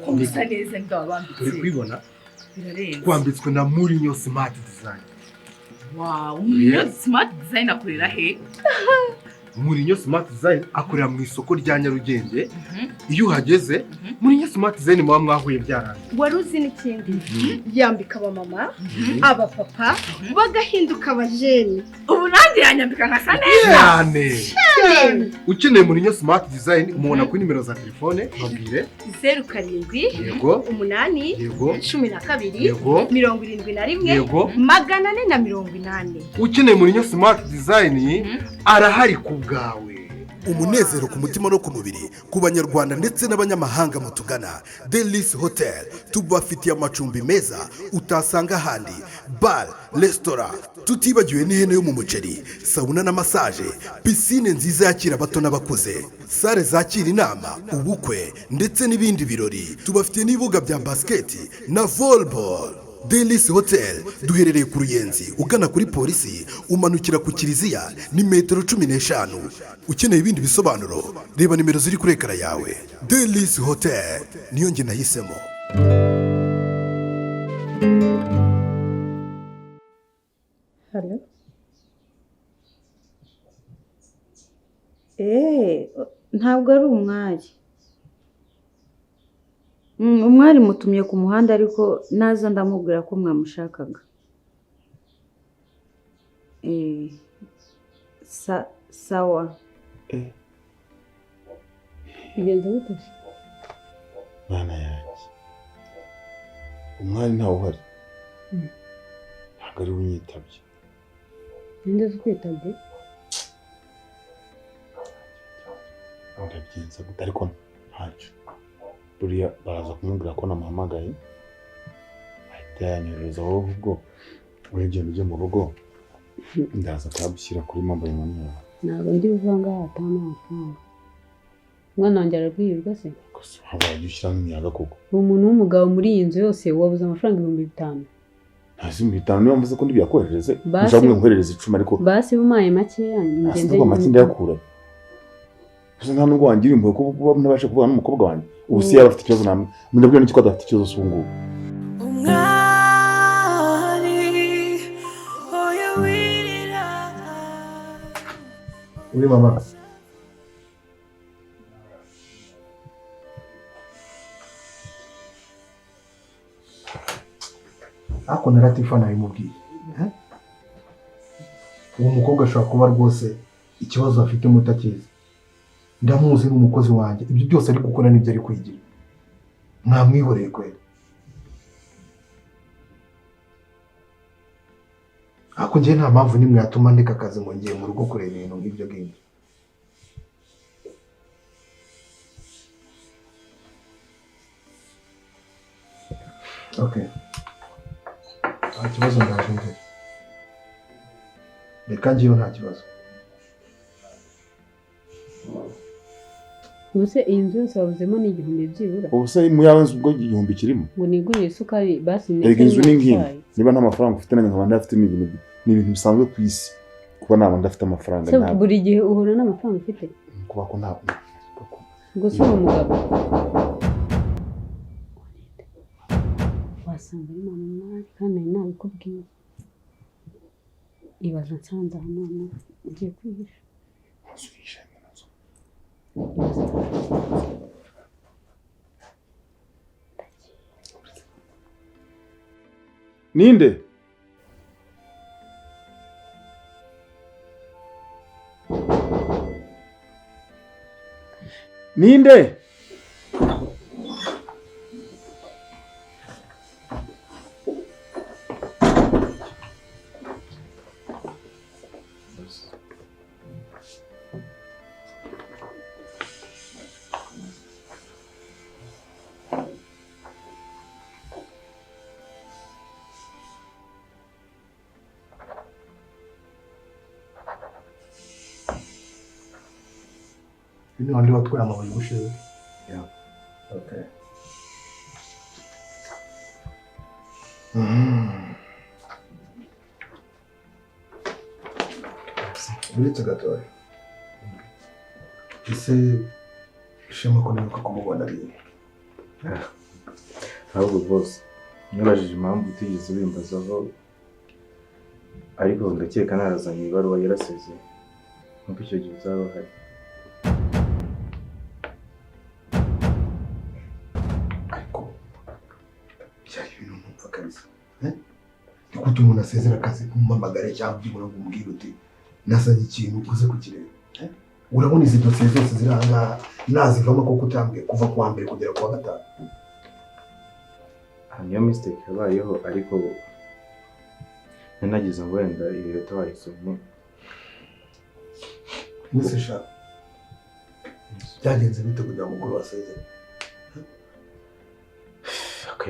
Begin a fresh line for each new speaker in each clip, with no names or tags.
Ko musa neza ndabambitse.
Uri kubibona?
Birarenze.
Twambitswe na Mourinho Smart Design.
Wow, Mourinho Smart Design akorera he?
Mourinho Smart Design akorera mu isoko rya Nyarugenge. Iyo uhageze Mourinho Smart Design muba mwahuye byarangiye.
Wari uzi n'ikindi? Yambika abamama, abapapa, bagahinduka abajene.
Ubu nanjye yanyambika nkasa neza.
Cyane. Cyane. Ukeneye Mourinho Smart Design umubona kuri nimero za telefone, babwire.
07
Yego.
8
Yego.
12
Yego.
71
Yego.
480.
Ukeneye Mourinho Smart Design arahari ku bwawe.
Umunezero ku mutima no ku mubiri ku banyarwanda ndetse n'abanyamahanga mutugana Delis Hotel, tubafitiye amacumbi meza utasanga ahandi, bar, resitora, tutibagiwe n'ihene yo mu muceri, sauna na massage, piscine nziza yakira abato n'abakuze, salle zakira inama, ubukwe ndetse n'ibindi birori. Tubafitiye n'ibibuga bya basket na volleyball. Delis Hotel duherereye ku Ruyenzi, ugana kuri polisi, umanukira ku kiliziya ni metero 15. Ukeneye ibindi bisobanuro reba nimero ziri kuri écran yawe. Delis Hotel niyo njye nahisemo.
Hello. Eee, ntabwo ari umwari. Umwari mutumye ku muhanda, ariko naza ndamubwira ko mwamushakaga. Sawa.
Bigenze gute se?
Mwana yanjye, umwari ntawe uhari, ntabwo ari we unyitabye.
Ninde uzi ukwitabye?
Ndabigenza gute? Ariko ntacyo, buriya baraza kumubwira ko namuhamagaye ahita yanyohereza. Wowe ubwo uragenda ujye mu rugo, ndaza kuyagushyira kuri mobile money yawe.
Ntabwo ndi buva ngaha atama amafaranga. Umwana wanjye arabwirirwa se?
Gusa wabaye ushyiramo imiyaga koko.
Uri umuntu w'umugabo, muri iyi nzu yose wabuze amafaranga 5000?
Ntazi 5000, niba mvuze ko ndibuyakoherereze.
Basi.
Nshobora nkoherereza 10, ariko
Basi bumaye makeya ngende.
Ntabwo make ndayakura. Gusa nta nubwo wangira impuhwe kuba ntabasha kuvugana n'umukobwa wanjye. Ubu se yaba afite ikibazo namwe ndabwira n'iki ko adafite ikibazo se ubu ngubu?
Umwari oya wirira.
Uri mama. Ariko na Latifa nabimubwiye. Uwo mukobwa ashobora kuba rwose ikibazo afite mutakizi. Ndamuzi, ni umukozi wanjye, ibyo byose ari gukora nibyo ari kwigira. Mwamwihoreye kweli. Ariko njye nta mpamvu nimwe yatuma ndeka akazi ngo ngiye mu rugo kureba ibintu nk'ibyo ngibyo. Okay. Nta kibazo, ndaje njye. Reka ngiyeyo, nta kibazo.
Ubu se iyi nzu yose wabuzemo ni 1000 byibura?
Ubu se mu yawe nzu ubwo 1000 kirimo?
Ngo nigurire isukari basi.
Erega inzu ni nk'imwe, niba nta mafaranga ufite nanjye nkaba ndafite, ni ibintu bisanzwe ku isi kuba naba ndafite amafaranga.
Se
ntabwo
buri gihe uhura n'amafaranga ufite?
Kuba ko nta
Gusa uwo mugabo wasanga ari mama mwari kandi nari nabikubwiye. Ibaza nsanze aha none ugiye kwihisha.
Nsubirisha mu nzu.
Ibaza nsanze.
Ninde? Ninde?
Uyu ni wandi watwaye amabuye ubushize? Yeah. Okay. Uretse gatoya. Ese Shema ko nibuka kumubona rero.
Ahubwo rwose nibajije impamvu utigeze ubimbazaho, ariko ndakeka narazanye ibaruwa yarasezeye nkuko icyo gihe uzaba uhari.
Ariko byari ibintu ntumva kabisa. Ni gute umuntu asezera akazi ntumpamagare cyangwa byibura ngo umubwire uti nasanye ikintu uze kukireba? Urabona izi dosiye zose ziri aha ngaha nazivamo kuko utambwiye kuva ku wa mbere kugera ku wa gatanu.
Niyo mistake yabayeho, ariko nanagize ngo wenda iyo leta wayisomye.
Mwese sha byagenze bite kugira ngo mukuru wasezere?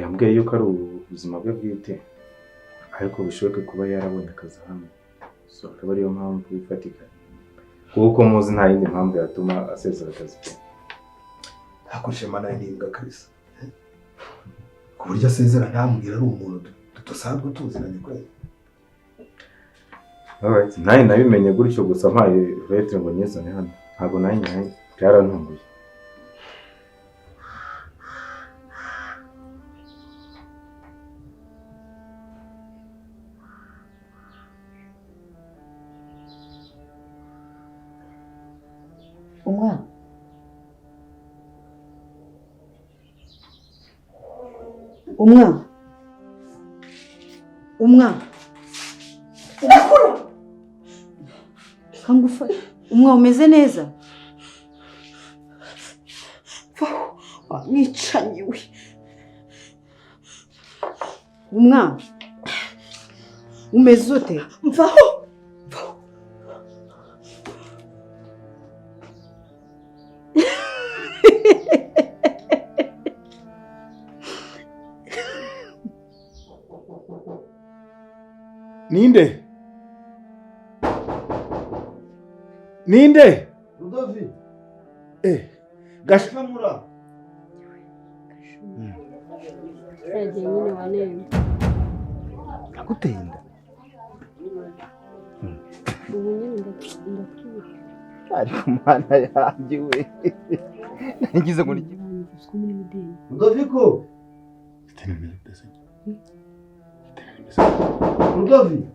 Yambwiye yuko ari ubuzima bwe bwite, ariko bishoboke kuba yarabonye akazi hano, so akaba ariyo mpamvu ifatika, kuko muzi nta yindi mpamvu yatuma asezera akazi pe.
Ntabwo Shema nawe ni imbwa kabisa, ku buryo asezera ntambwira ari umuntu dusanzwe tuziranye kweli.
Alright, nawe nabimenye gutyo gusa mpaye lettre ngo nyizane hano, ntabwo nayo nyaye, byarantunguye.
Umwana umwana umwana kangufashe umwana umeze neza? Wamwicanyi we! Umwana umeze ute? Mvaho!
Ninde? Ninde?
Rudovi.
Gashamura.
Nyine wanenze.
Nakuteye inda.
Ubu nyine ndatwite.
Ariko mana yanjye we. Nagize ngo niki. Rudoviko. Rudovi.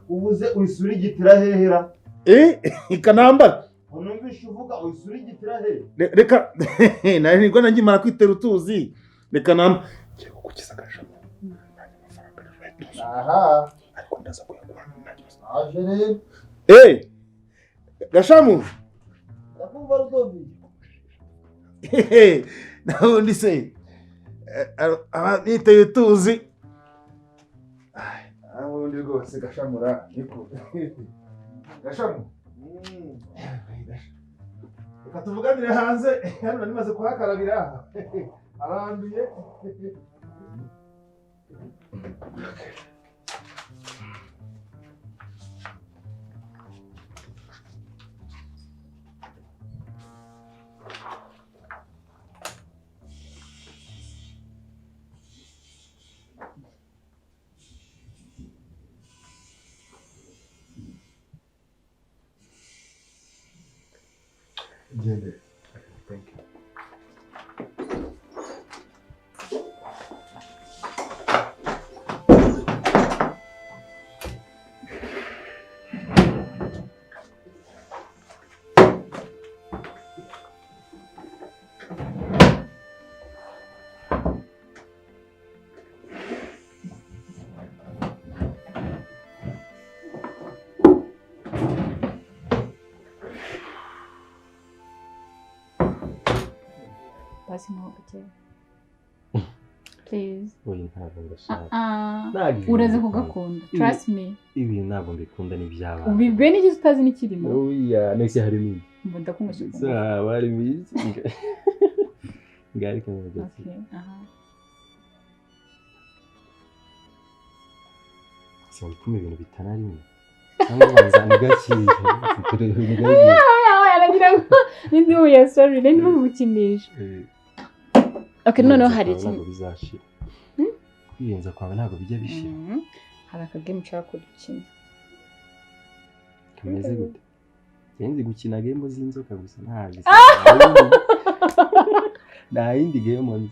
Ubuze uyisura igitira hehera.
Ikanambara.
Unumvishe uvuga uyisura igitira hehe.
Reka nari nibwo nagimara kwitera utuzi. Reka namba. Ngiye kugukiza agashamo.
Aha.
Ariko ndaza kuyagura.
Aje rero.
Gashamu.
Ndakumva Rudovi.
Nabundi se niteye utuzi. Ubundi rwose Gashamura niko. Gashamu. Reka tuvuganire hanze, hano nari maze kuhakarabira. Aranduye.
Gende. Thank you.
Basi ntuke. Please.
Oya ntabwo ndashaka.
Uraze kugakunda. Trust me.
Ibi ntabwo mbikunda ni iby'abana.
Ubibwe n'iki utazi n'ikirimo?
Oya, nese harimo ibi.
Mba ndakunywesha.
Sawa, harimo iki? Ngari kamwe gake.
Okay, aha.
Sinzi kuma ibintu bitanarimo. Cyangwa banza ni gakiye. Ni gakiye.
Oya, nagira ngo nindi oya sorry, nindi mugukinisha. Okay, noneho hari
ikintu ntabwo bizashira. Kwiyenza kwawe ntabwo bijya bishira.
Hari akagame nshaka ko dukina.
Kameze gute? Nzi gukina game z'inzoka gusa ntazi. Nta yindi game nzi.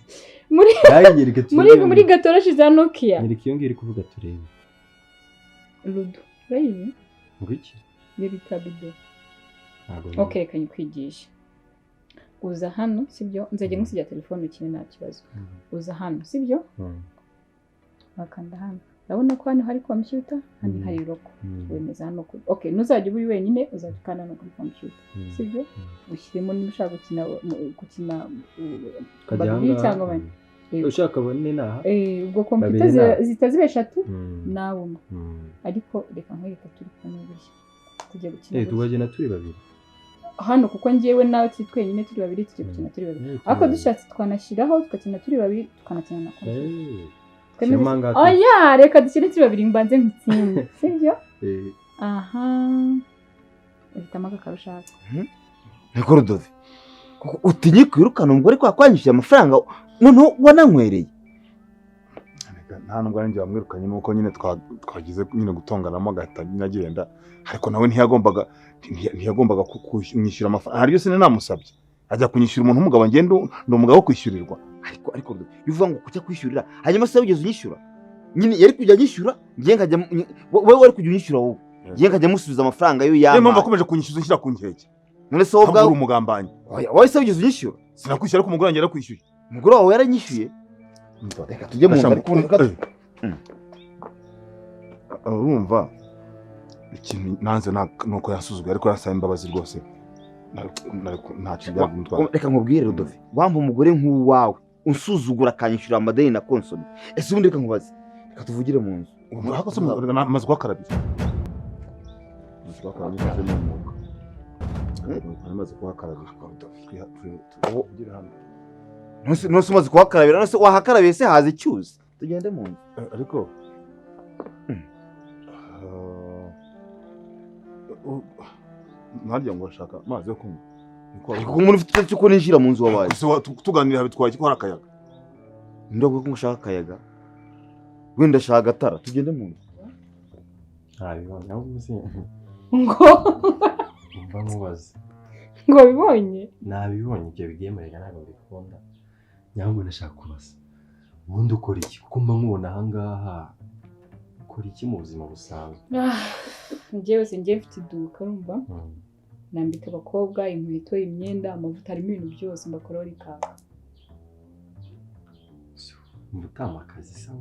Muri gatoroshi za Nokia.
Nyereka iyo ngiyo iri kuvuga turebe.
Ludo. Urayizi?
Ngwiki?
Iyo bita bido. Okay, reka nyikwigishe. Uza hano, sibyo? Nzajya ngusigira telefone ukine nta kibazo. Uza hano, sibyo? Wakanda hano. Urabona ko hano hari computer, hano hari roko. Wemeza hano kuri. Okay, ntuzajya uba uri wenyine, uzajya ukanda hano kuri computer. Sibyo? Ushyiremo niba ushaka gukina babiri cyangwa bane.
Ushaka bane naha?
Ubwo computer zita ziba eshatu nawe umwe. Ariko reka nkwereke turi kumwe gutya. Tujye gukina.
Tugakina turi babiri.
Hano kuko njyewe nawe turi twenyine turi babiri tujye gukina turi babiri. Ariko dushatse twanashyiraho tugakina turi babiri tukanakina na computer. Oya, reka dukine turi babiri mbanze nkutsinde. Sibyo? Aha. Uhitamo aka ushaka.
Niko Rudovi. Kuko utinye kwirukana umugore kwa kwanyishyuye amafaranga noneho wananywereye.
Nta nubwo ari njye wamwirukanye nuko nyine twagize nyine gutonganamo agahita nyine agenda, ariko nawe ntiyagombaga kunyishyura amafaranga. Hari yose namusabye ajya kunyishyura umuntu w'umugabo ngende ndi umugabo wo kwishyurirwa.
Ariko bivuga ngo kujya kwishyurira hanyuma se wigeze unyishyura? Nyine yari kujya anyishyura ngiye nkajya wowe wari kujya unyishyura wowe ngiye nkajya musubiza amafaranga yo yama. Niyo
mpamvu akomeje kunyishyuza nshyira ku nkeke.
None se wowe ubwawe
uri umugambanyi.
Wowe se wigeze unyishyura?
Sinakwishyura ariko umugore wanjye yarakwishyuye.
Umugore wawe yaranyishyuye? Reka tujye mu nzu.
Urumva ikintu nanze nuko yasuzuguye ariko yasaba imbabazi rwose. Ntacyo byagumutwara.
Reka nkubwire Rudovi, wampa umugore nk'uwawe unsuzugura akanyishyura amadeni na konsome. Ese ubundi reka nkubaze, reka tuvugire mu nzu.
Amaze kuhakarabira. Amaze kuhakarabira.
Nose umaze kuhakarabira, nose wahakarabiye se haza icyuzi. Tugende mu nzu.
Ariko ntarya ngo urashaka amazi yo kunywa.
Ariko umuntu ufite ikibazo cy'uko ninjira mu nzu wabaye.
Tuganira bitwaye ko hari akayaga.
Ndabwo ko ushaka akayaga. Wenda ashaka agatara, tugende mu nzu.
Ntabibonye ahubwo se.
Ngo
mba nkubaze.
Ngo bibonye?
Nabibonye ibyo bigemerera ntabwo mbikunda. Nyahubwo nashaka kubaza. Ubundi ukora iki? Kuko mba nkubona aha ngaha. Ukora iki mu buzima busanzwe?
Njyewe se njye mfite iduka urumva? Nambika abakobwa inkweto, imyenda, amavuta, harimo ibintu byose mbakoraho rikaka.
Mutama akazi se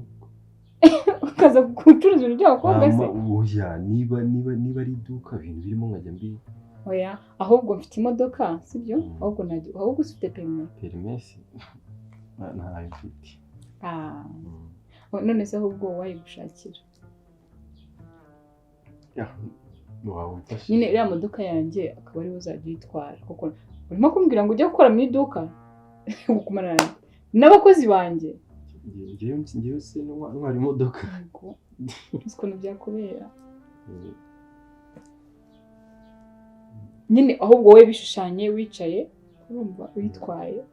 ukaza gucuruza ibintu by'abakobwa se?
Oya, niba ari iduka ibintu birimo nkajya mbi.
Oya, ahubwo mfite imodoka, sibyo? Ahubwo najya ahubwo ufite permis.
Permis ntayo mfite.
None se ahubwo wayigushakira? Nyine iriya modoka yanjye akaba ariwe uzajya uyitwara kuko urimo kumbwira ngo ujye gukora mu iduka gukumana n'abakozi banjye.
Ngewe se ntwara imodoka.
Uzi ukuntu byakubera nyine ahubwo wowe bishushanye wicaye urumva uyitwaye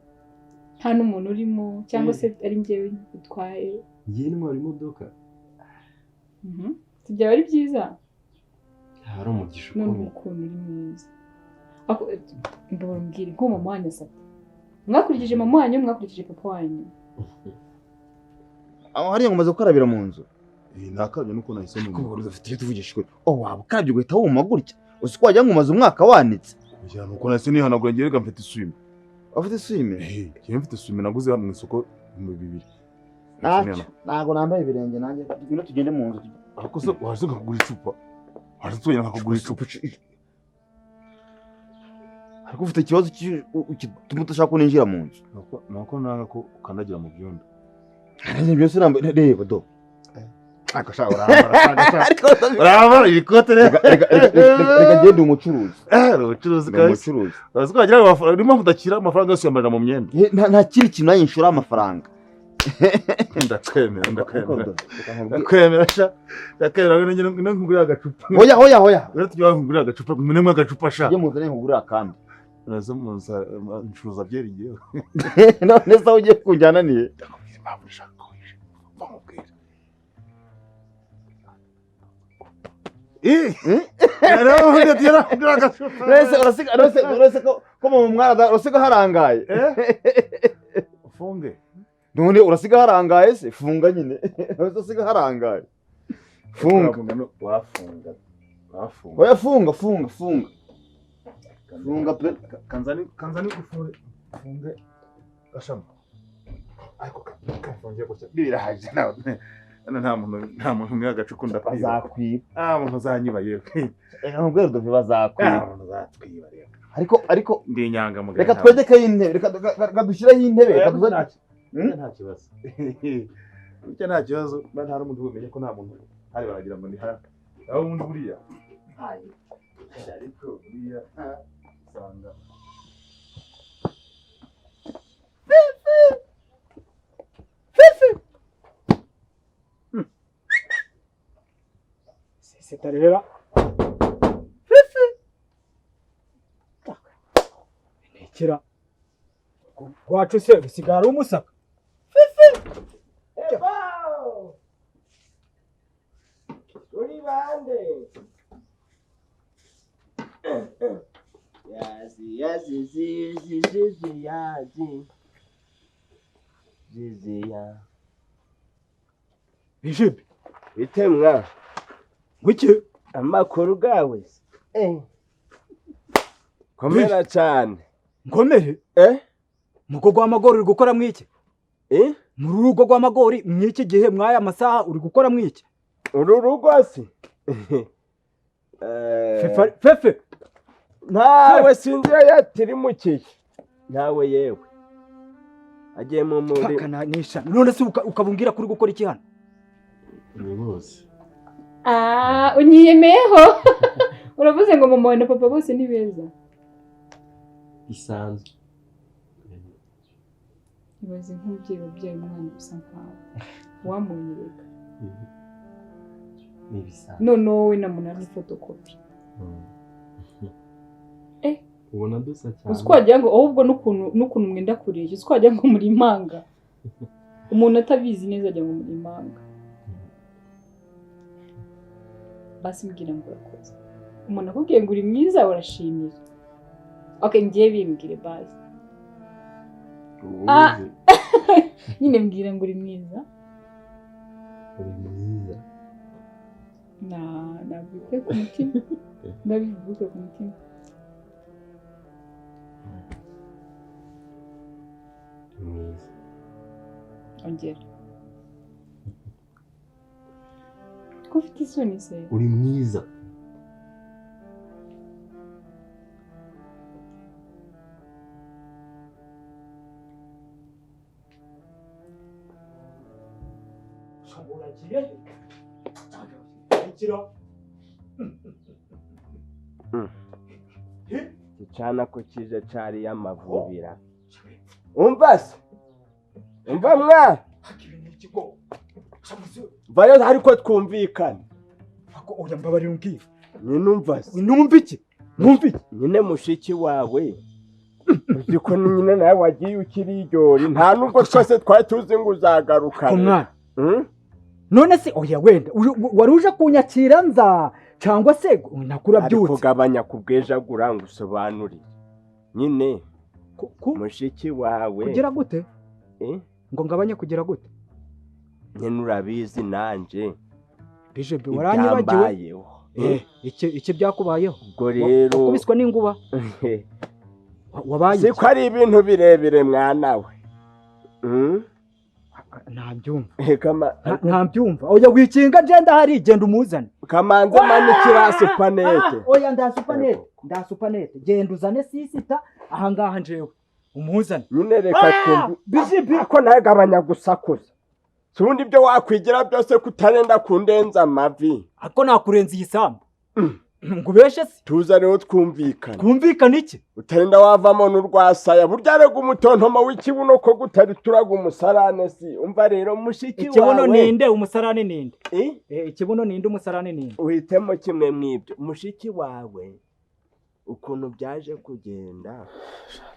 nta n'umuntu urimo cyangwa se ari njyewe utwaye.
Ngewe ntwara imodoka
byaba ari byiza.
Hari umugisha ukomeye.
None ukuntu uri mwiza. Mbabwire nko mama wanyu asate. Mwakurikije mama wanyu, mwakurikije papa wanyu.
Aho hariya ngo umaze gukarabira mu nzu.
Nakarabye nuko nahise mu.
Kuko ufite icyo tuvugisha ukuri. Oh waba ukarabye ugahita wuma gutya. Uzi ko wagira ngo umaze umwaka wanitse.
Oya nuko nahise nihanagura ngiye reka mfite isume.
Ufite isume?
Ngiye mfite isume naguze mu isoko 2000.
Ntago nambaye ibirenge nanjye. Ngwino tugende mu nzu.
Ariko se waje nkakugura icupa. Waje tugenda nkakugura icupa.
Ariko ufite ikibazo gituma udashaka ko ninjira mu nzu.
Nuko nanga ko ukandagira mu byondo.
Nanjye byose nambaye reba do.
Ariko sha urambara. Urambara ibikote reka
reka ngende umucuruzi.
Ubucuruzi kabisa.
Umucuruzi.
Urazi ko wagira ngo amafaranga niyo mpamvu udakira amafaranga yose uyambarira mu myenda.
Nta kindi kintu nanjye nshora amafaranga.
Ndakwemera ndakwemera. Ndakwemera sha. Ndakwemera ngo nkugurire agacupa.
Oya oya oya.
Uretse nkugurire agacupa, mune agacupa sha.
Iyo muzane nkugurire akandi.
Uraza muza ncuruza byeri ngewe.
None se ugiye kunjyana niye?
Ndakubwira impamvu nshaka ko wishe. Bamubwira.
Nese urasiga urasiga ko mu mwana urasiga harangaye.
Ufunge.
None urasiga harangaye se funga nyine. Urasiga harangaye. Funga.
Wafunga. Wafunga.
Oya funga funga funga. Funga pe.
Kanzani ufunge. Funge. Gashama. Ariko kafungiye gutya. Birahaje nawe. Nta muntu umwe agacukunda
kwiba. Bazakwiba.
Ah muntu uzanyiba yewe.
Reka nkubwire duve bazakwiba.
Ah muntu uzatwiba reka.
Ariko
ndi inyangamugayo.
Reka twegeke intebe, reka dushyireho intebe, reka tuzane.
Nta kibazo. Burya nta kibazo, nta n'umuntu ubumenye ko nta muntu hari baragira ngo ni hafi. Aho ubundi buriya. Ariko buriya usanga
Sitarera. Fifi. Nekira. Gwacu se bisigara umusaka. Fifi.
Eba. Uri bande. Yazi yazi zizi zizi yazi. Zizi ya.
Bijibi.
Bitemwa.
Wiki
amakuru gawe komera cyane
nkomere mugo rw'amagori uri gukora mwiki muri rugo rw'amagori mwiki gihe mwaya masaha uri gukora mwiki
uru rugo se
fefe
ntawe sinzira yatirimukiye ntawe yewe agiye mu muri
nisha none se ukabungira kuri gukora iki hano
ni bose.
Ah, unyiyemeyeho. Uravuze ngo mama na papa bose ni beza.
Isanzwe.
Ibaze nk'umubyeyi wabyaye umwana usa nkawe. Wamunyereka.
Ni bisanzwe.
None wowe na munani photocopy.
Ubona dusa cyane.
Uzwagira ngo ahubwo n'ukuntu mwenda kureye, uzwagira ngo muri impanga. Umuntu atabizi neza ajya ngo muri impanga. Basi mbwira ngo urakoze. Umuntu akubwiye ngo uri mwiza urashimira. Okay, ngiye bimbwire basi. Ah. Nyine mbwira ngo uri mwiza.
Uri mwiza.
Na nabikuye ku mutima. Ndabivuze ku mutima.
Mwiza.
Ongera. Ko ufite isoni se?
Uri mwiza.
Gicana ko kije cari y'amavubira. Umva se? Umva mwa? Vayo ariko twumvikana.
Ako oya mbabarira umbwira.
Ninumva se.
Numva iki? Numva iki?
Nyine mushiki wawe. Uzi ko nyine nawe wagiye ukiri ijori nta nubwo twese twari tuzi ngo uzagaruka.
Mwana. None se oya wenda wari uje kunyakira nza cyangwa se nakurabyutse.
Ariko gabanya kubwejagura ngo usobanurire. Nyine mushiki wawe.
Kugira gute? Ngo ngabanye kugira gute?
Nyine urabizi nanje.
Bijebe waranyibagiwe. Iki byakubayeho.
Ubwo rero
wakubiswa n'inguba. Wabaye
siko ari ibintu birebire mwana we.
Ntabyumva. Ntabyumva. Oya wikinga je ndahari genda umuzane.
Kamanze manikira supanete.
Oya ndasupanete. Ndasupanete. Genda uzane sisita ahangaha njewe. Umuzane.
Nyine reka twumve.
Bijibi
ko nawe gabanya gusakuza. Subundi ibyo wakwigira byose kutarenda kundenza amavi.
Ako nakurenza iyisambu. Ngubeshe se?
Tuza rero twumvikana.
Twumvikana iki?
Utarenda wavamo n'urwasaya. Burya rega umutontomo w'ikibuno ko gutari turaga umusarane si. Umva rero mushiki wawe.
Ikibuno ninde umusarane ninde? Ikibuno ninde umusarane ninde?
Uhitemo kimwe mwibyo. Mushiki wawe ukuntu byaje kugenda.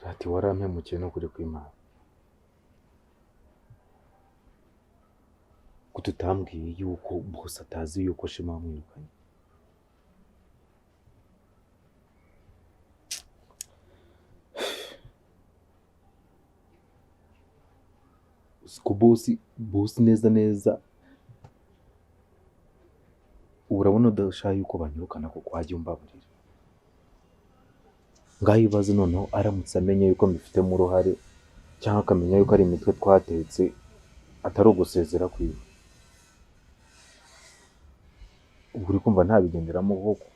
Ati warampemukiye no kuri kw'Imana. Kututambwiye yuko bose atazi yuko Shema wamwirukanye. Ko bosi neza neza urabona udashaka yuko banyirukana kuko wajya umbabarira. Ngaho ibaze noneho aramutse amenye yuko mbifitemo uruhare cyangwa akamenya yuko ari imitwe twatetse atari ugusezera kwiwe. Ubu uri kumva ntabigenderamo koko.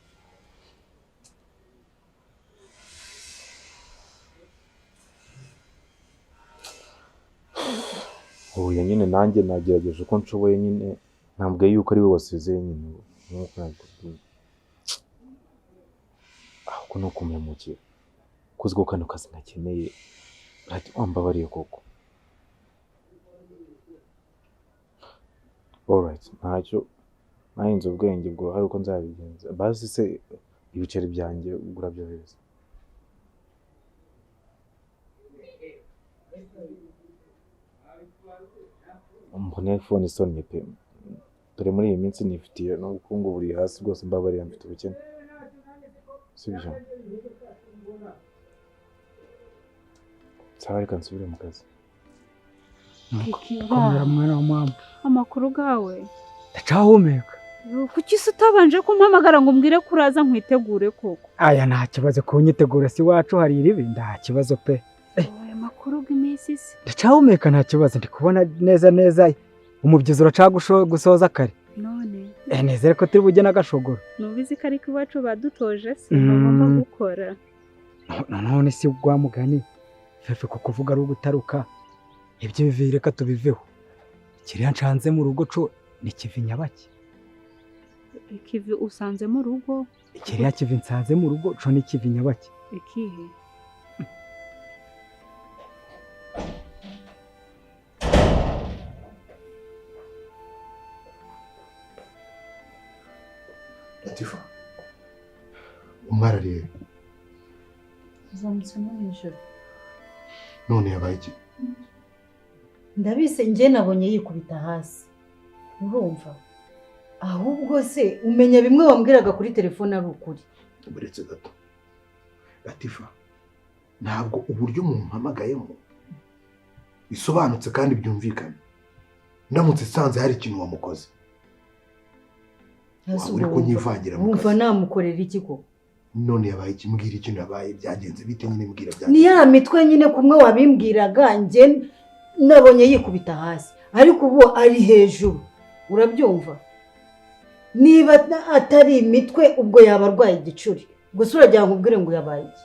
Oya nyine nanjye nagerageje uko nshoboye nyine ntabwo yuko ari we wasezeye nyine nk'uko nabikubwiye. Ahubwo ni ukumemukira kuko uziko kano kazi ntakeneye wambabariye koko. Alright, ntacyo nahinze ubwenge bwo hari uko nzabigenza. Basi se ibiceri byanjye ugura byohereza. Mbone phone isonnye pe. Dore muri iyi minsi nifitiye n'ubukungu buri hasi rwose mbabarira mfite ubukene. Sibyo? Sawa reka nsubire mu kazi.
Komera mwana wa mama.
Amakuru gawe.
Ndacahumeka.
Kuki se utabanje kumpamagara ngo umbwire ko uraza nkwitegure koko?
Aya nta kibazo kunyitegura si wacu hari iribi nta kibazo pe.
Aya makuru g'iminsi se.
Ndacahumeka nta kibazo ndi kubona neza neza umubyizi uraca gusoza kare.
None.
Nizere ko turi bujye n'agashogoro.
Nubizi ko ariko iwacu badutoje se ntugomba gukora.
None si gwa mugani Fefe ko kuvuga ari ugutaruka ibyo bivi reka tubiveho. Kiriya ncanze mu rugo co ni kivi nyabaki.
Ikivi usanze mu rugo?
Kiriya kivi nsanze mu rugo co ni kivi nyabaki.
Ikihe?
Latifa, umwara rero
Uzamutse no hejuru.
None yabaye iki?
Ndabise njye nabonye yikubita hasi. Urumva? Ahubwo se umenya bimwe wambwiraga kuri telefone ari ukuri.
Buretse gato. Latifa, ntabwo uburyo mumpamagayemo bisobanutse kandi byumvikana. Ndamutse sanze hari ikintu wamukoze. Uri kunyivangira mu kazi.
Wumva namukorera iki ko?
None yabaye iki? Mbwira ikintu yabaye byagenze bite nyine mbwira byagenze.
Ni ya mitwe nyine kumwe wabimbwiraga njye nabonye yikubita hasi ariko ubu ari hejuru. Urabyumva? Niba atari imitwe ubwo yaba arwaye igicuri. Gusa uragira ngo ubwire ngo yabaye iki?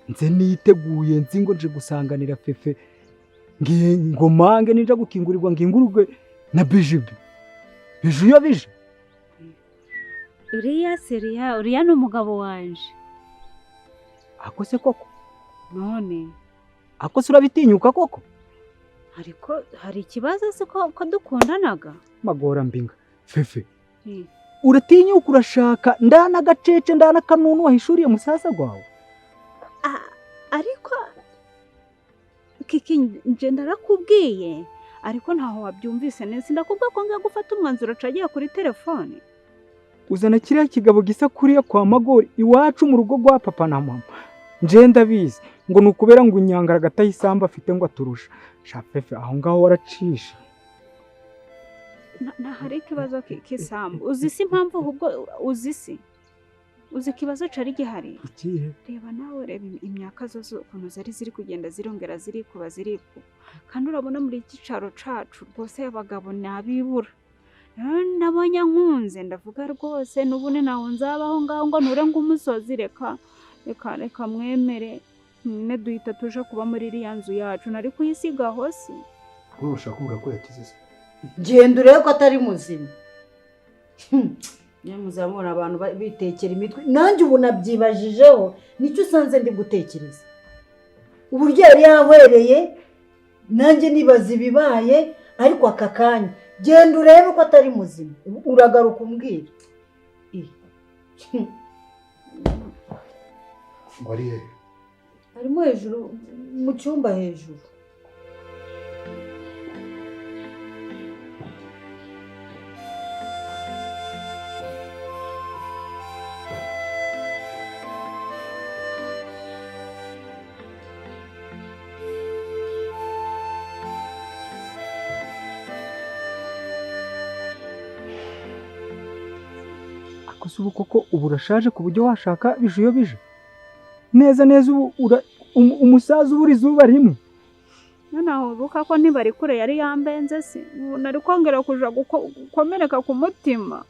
Nze niteguye nzi ngo nje gusanganira Fefe ngo mange ninja gukingurirwa ngingurwe na bijibi. Biju yo bije.
Uriya seriya uriya ni umugabo wanje.
Ako se koko?
None.
Ako se urabitinyuka koko?
Ariko hari ikibazo se ko dukundanaga?
Magora mbinga. Fefe. Uratinyuka urashaka ndana gacece ndana kanunu wahishuriye musasa gwawe.
Ariko kiki nje ndarakubwiye ariko ntaho wabyumvise neza ndakubwa ko ngiye gufata umwanzuro cagiye kuri telefone.
Uzana kiriya kigabo gisa kuriya kwa Magori iwacu mu rugo rwa papa na mama. Nje ndabizi ngo nukubera ngo inyangara gatayisamba afite ngo aturusha. Sha Fefe aho ngaho waracisha.
Na hari ikibazo k'isambu. Uzi si impamvu ahubwo uzi si. Uzi ikibazo cari gihari.
Ikihe?
Reba nawe reba imyaka zose ukuntu zari ziri kugenda zirongera ziri kuba ziri kuba. Kandi urabona muri iki caro cacu rwose abagabo nabibura. Nabonye nkunze ndavuga rwose n'ubune nawe nzabaho ngaho ngo nture ngumusozi reka reka reka mwemere ne duhita tuje kuba muri iriya nzu yacu nari kuyisiga hose.
Urashaka kumbwira ko yakize se?
Genda urebe ko atari muzima. Nyamuzamura abantu bitekera imitwe nanjye ubu nabyibajijeho nicyo usanze ndi gutekereza. Uburyo yari yahwereye nanjye nibaza ibibaye ariko aka kanya genda urebe ko atari muzima uragaruka umbwira.
Ngo ari he?
Arimo hejuru mu cyumba hejuru.
Ariko se ubu koko ubu urashaje ku buryo washaka Bijiyobija? Neza neza ubu umusaza ubura izuba rimwe.
Noneho wibuka ko ntibari kure yari yambenze se, ubu nari kongera kuja gukomereka ku mutima.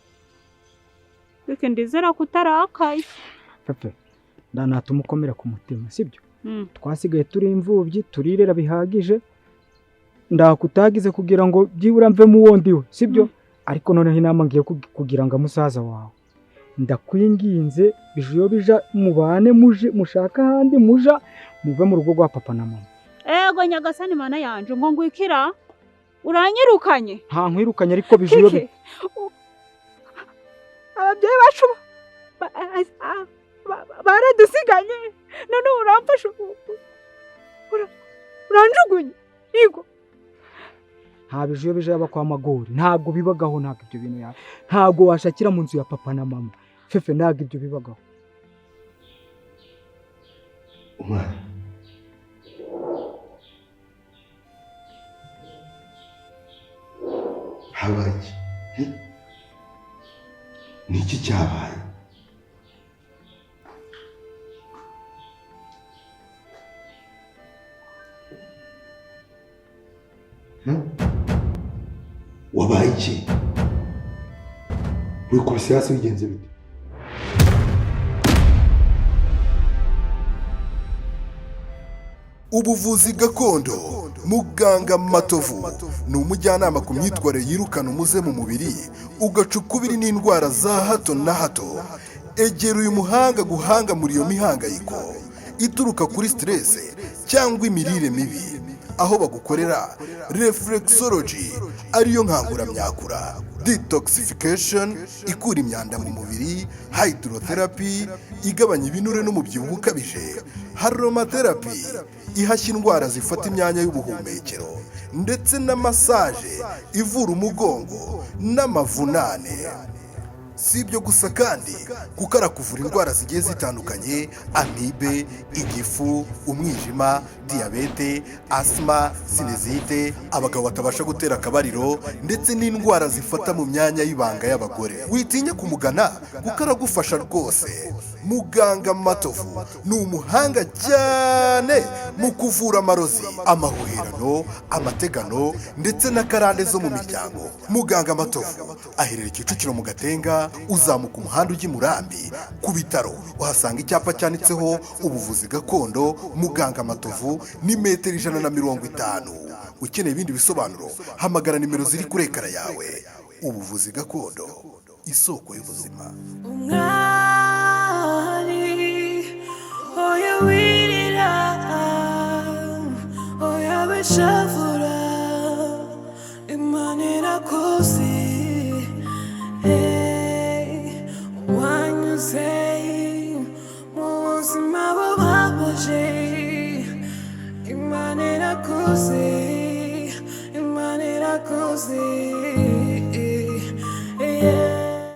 Reka ndizera ko utarakaye.
Fefe, ndanatuma ukomera ku mutima, sibyo? Twasigaye turi imfubyi, turirera bihagije, ndakutagize kugira ngo byibura mve mu wo ndiwe, sibyo? Ariko noneho inama ngiye kugira ngo musaza wawe, ndakwinginze Bijiyobija mubane muje mushaka ahandi muja muve mu rugo rwa papa na mama.
Ego nyagasani mana yanje, ngo ngwikira uranyirukanye.
Nta nkwirukanye ariko Bijiyobija.
Ababyeyi bacu baradusiganye none uramfasha uranjugunye. Yego
nta Bijiyobija yaba kwa Magori, ntabwo bibagaho, ntabwo ibyo bintu ya ntabwo washakira mu nzu ya papa na mama. Fefe, ntabwo ibyo bibagaho.
Umwana habaye iki? Ni iki cyabaye? Wabaye iki? Wikubise hasi bigenze bite?
Ubuvuzi gakondo, muganga Matovu ni umujyanama ku myitwarire yirukana umuze mu mubiri, ugaca ukubiri n'indwara za hato na hato. Egera uyu muhanga guhanga muri iyo mihangayiko ituruka kuri stress cyangwa imirire mibi, aho bagukorera reflexology ariyo nkanguramyakura, detoxification ikura imyanda mu mubiri, hydrotherapy igabanya ibinure n'umubyibuho ukabije, aromatherapy ihashya indwara zifata imyanya y'ubuhumekero, ndetse na massage ivura umugongo n'amavunane. Si ibyo gusa kandi, kuko arakuvura indwara zigiye zitandukanye: amibe, igifu, umwijima, diyabete, asima, sinezite, abagabo batabasha gutera akabariro, ndetse n'indwara zifata mu myanya y'ibanga y'abagore. Witinya kumugana kuko aragufasha rwose. Muganga Matovu ni umuhanga cyane mu kuvura amarozi, amahuherano, amategano ndetse na karande zo mu miryango. Muganga Matovu aherera Kicukiro mu Gatenga, uzamuka umuhanda ujya i Murambi ku bitaro uhasanga icyapa cyanditseho ubuvuzi gakondo Muganga Matovu, ni metero 150. Ukeneye ibindi bisobanuro hamagara nimero ziri kuri ekara yawe. Ubuvuzi gakondo, isoko y'ubuzima.
Umwari oya wirira, oya wishavura, Imana irakuzi. Hey, wanyuze mu buzima bubabaje, Imana irakuzi.